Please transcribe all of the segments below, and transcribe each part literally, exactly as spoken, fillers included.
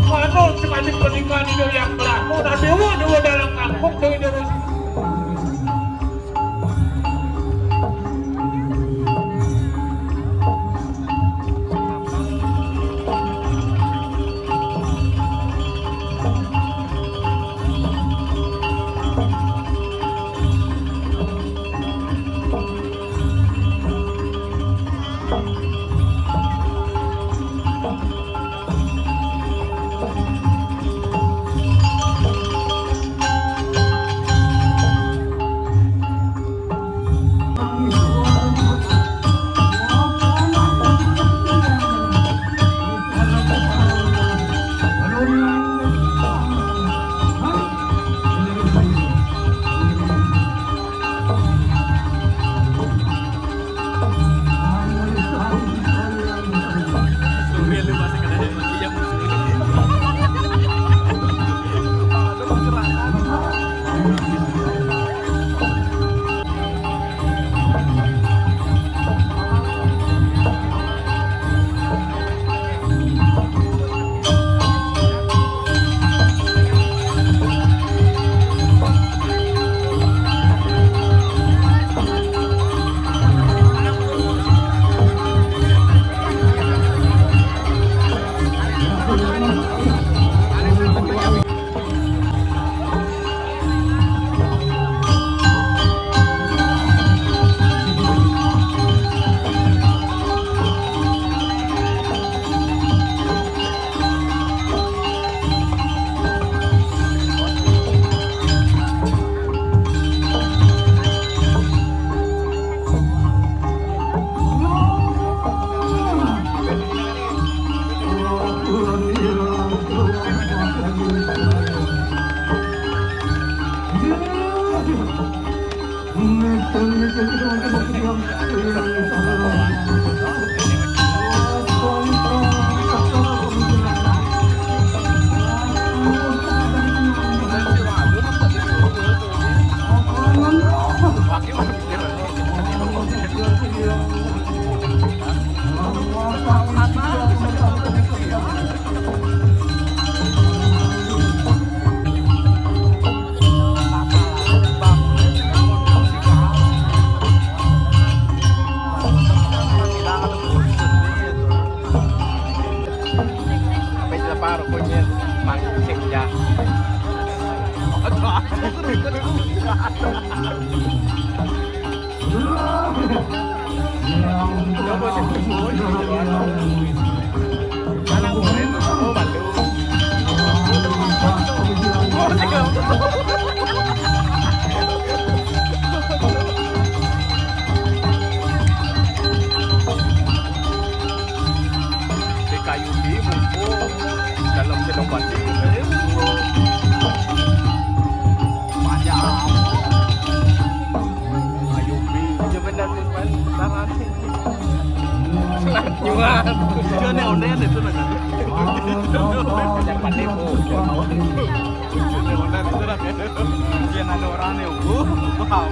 Manut semanik pernikahan itu yang berlaku, dan dewa-dewa dalam kampung itu terus. Di kayu di mumpung dalam senopati. Panjang. Kayu di. Iya benar, Mas. Tahan. Nyuan. Itu aneh-aneh itu, nah. Yang pandai, Bu. Aneh-aneh itu, nah. Yang ada orang nih, Bu. Paham.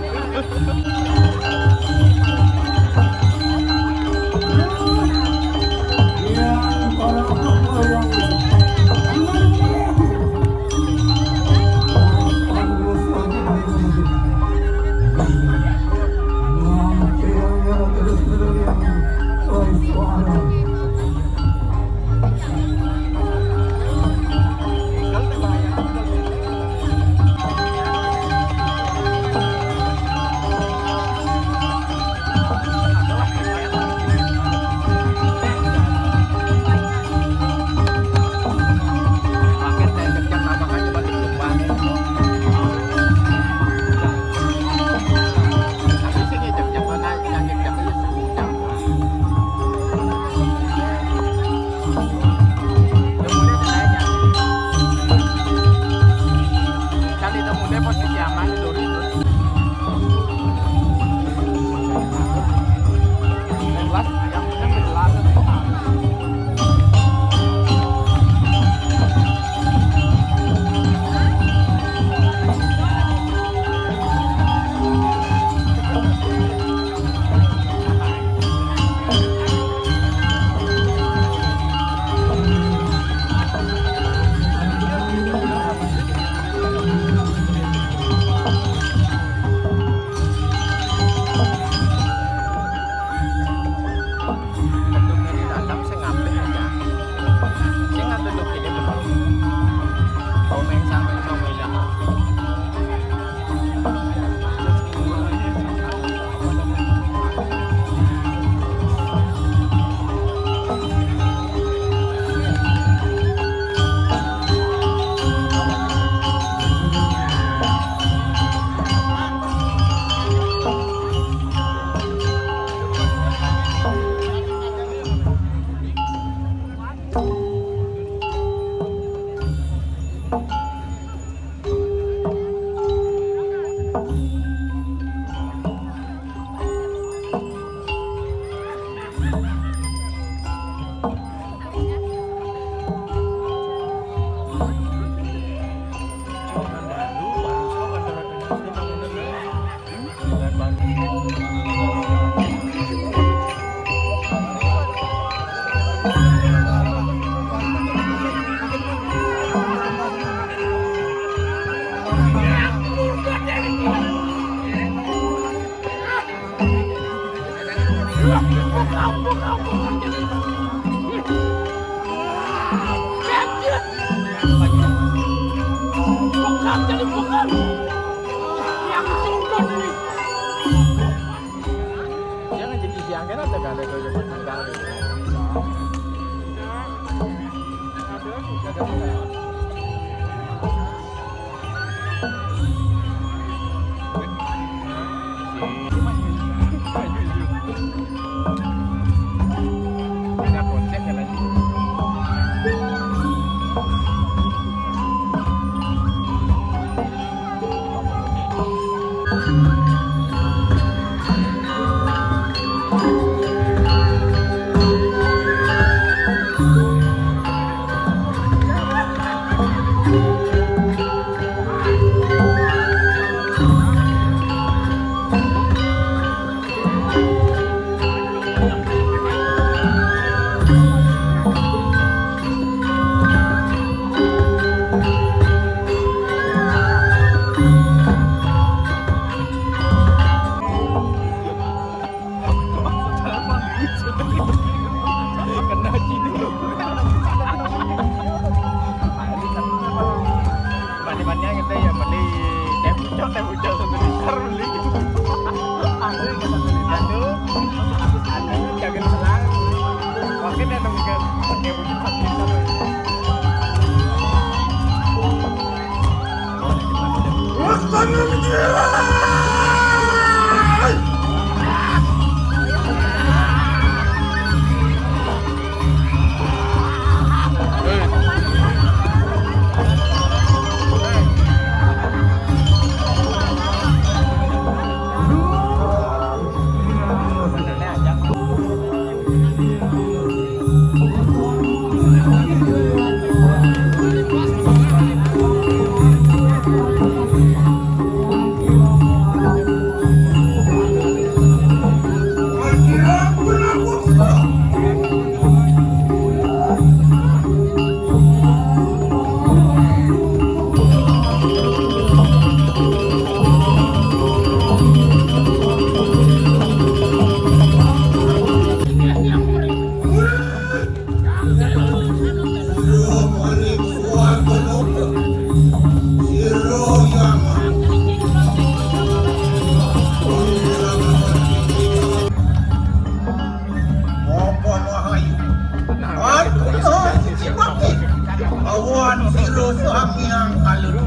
Kampung, kampung, kampung. Bukan jadi bukan. Yang sungguh ini. Jangan jadi siang kan ada gak ada kerja makan kali. Kena sini. Mandi-mandian kita ya beli teh pucuk, teh pucuk satu liter beli. Anu, anu, anu, jangan selang. Mungkin ada bukan teh pucuk satu liter. Awan sira samiang kalu.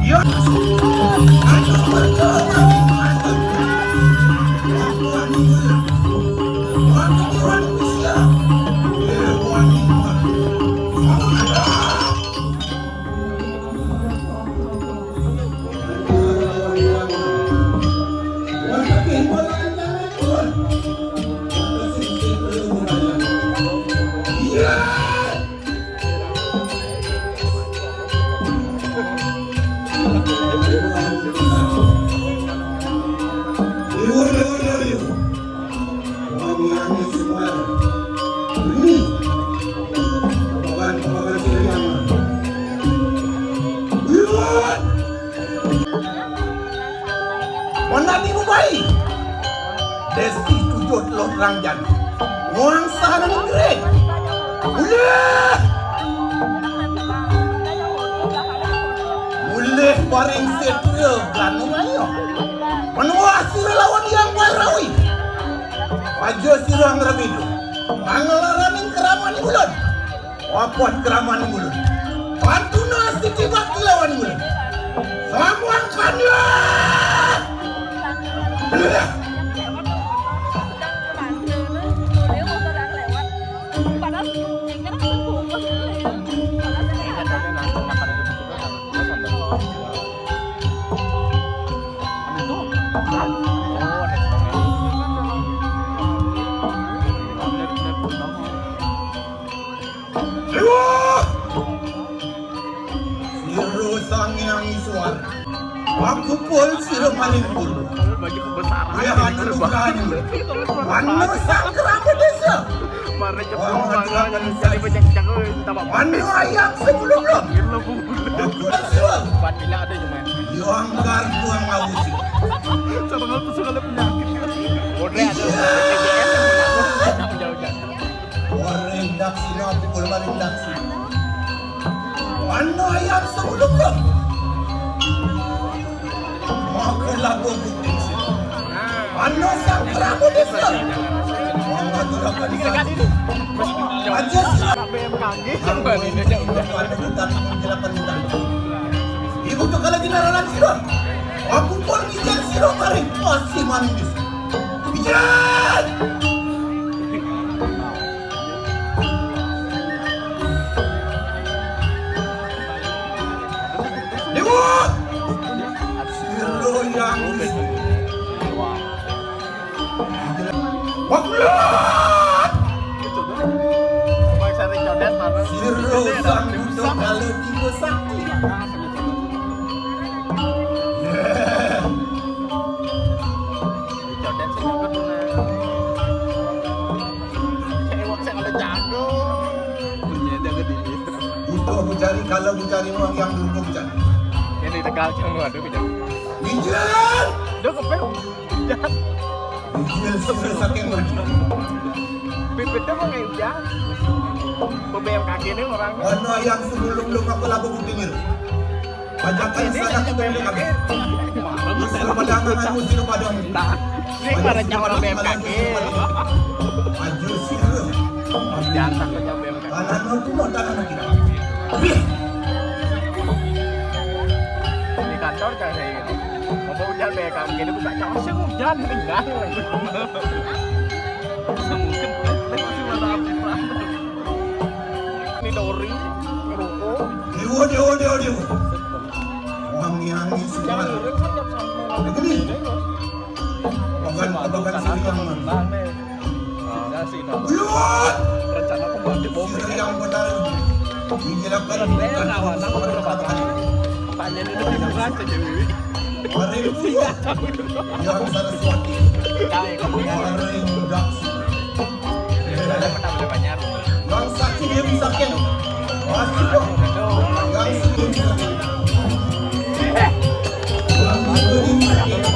Ya. Anu perkara. Mon nabi mubai. Desi tujut lot ranjan. Nuang sana negeri. Uleh. Uleh paring setia ganu ayo. Menua sira lawan yang wae rawi. Aja sira ngrebidu. Pangelaraning keraman ulun. Wapot keraman ulun. Pantuna siti bakti lawan ulun. Samuang kanya. Sira Sang Hyang Iswara. Aku pun sira maling pun. Baju kebesaran. Ayah anu nugrahan. Manu sang kerama desa. Marah cepat banget. Jadi banyak cakap tambah. Manu ayam sebelum belum. Aku sira. Empat bila ada cuma. Yang gardu yang ngawusi. Sama aku suka ada penyakit. Udah ada B P J S yang menanggung. Aja sih. Anak B M K G. Ibu tuh kalau gini orang sih, Bang. Aku pun ngejar si Romarik pasti manis. Ngejar! Dewa! Siro yang Waklat! Bangsa Ricodet, mana? Siro sang buto kalau tiba sakti. Codet sih nyangkut mana? Saya waktu saya ada jago. Punya jago di dia. Itu aku cari, kalau aku cari uang yang dulu aku cari. Ini Tegal, jangan lu ada, jangan. Bijil! Udah kepeng. Bijil, sudah saking mana? Pipitnya mau kayak udah. P B M K G ini orang. Mana yang sebelum lu apa lagu kupingin? Bajakan ini sana yang kita beli kabeh. Sino pada mangan, sino pada minta. Ini para nyawa B M K G. Maju sih lu. Jangan takut nyawa B M K G. Anak lu tuh mau tanah lagi. Di kantor kan saya gitu. Ngomong udah B M K G ini buka cawas sih udah tinggal. Mungkin masih mana api. Ini dori, ngerokok. Dewa, dewa, dewa, dewa. Wangi-wangi semua. Jangan nurun kan jam satu. Begini. Abang, abang kan sini yang mana? Buyut! Rencana pembantu bom. Sini yang benar. Ini lakukan. Saya kawan, aku berapa kali. Tanya ini lebih murah saja, Wiwi. Mari, Wiwi. Yang Saraswati. Kau yang Mari, Daksi. Yang sakit dia bisa kena. Pasti kok. Yang sakit dia bisa kena. Yang sakit dia bisa kena.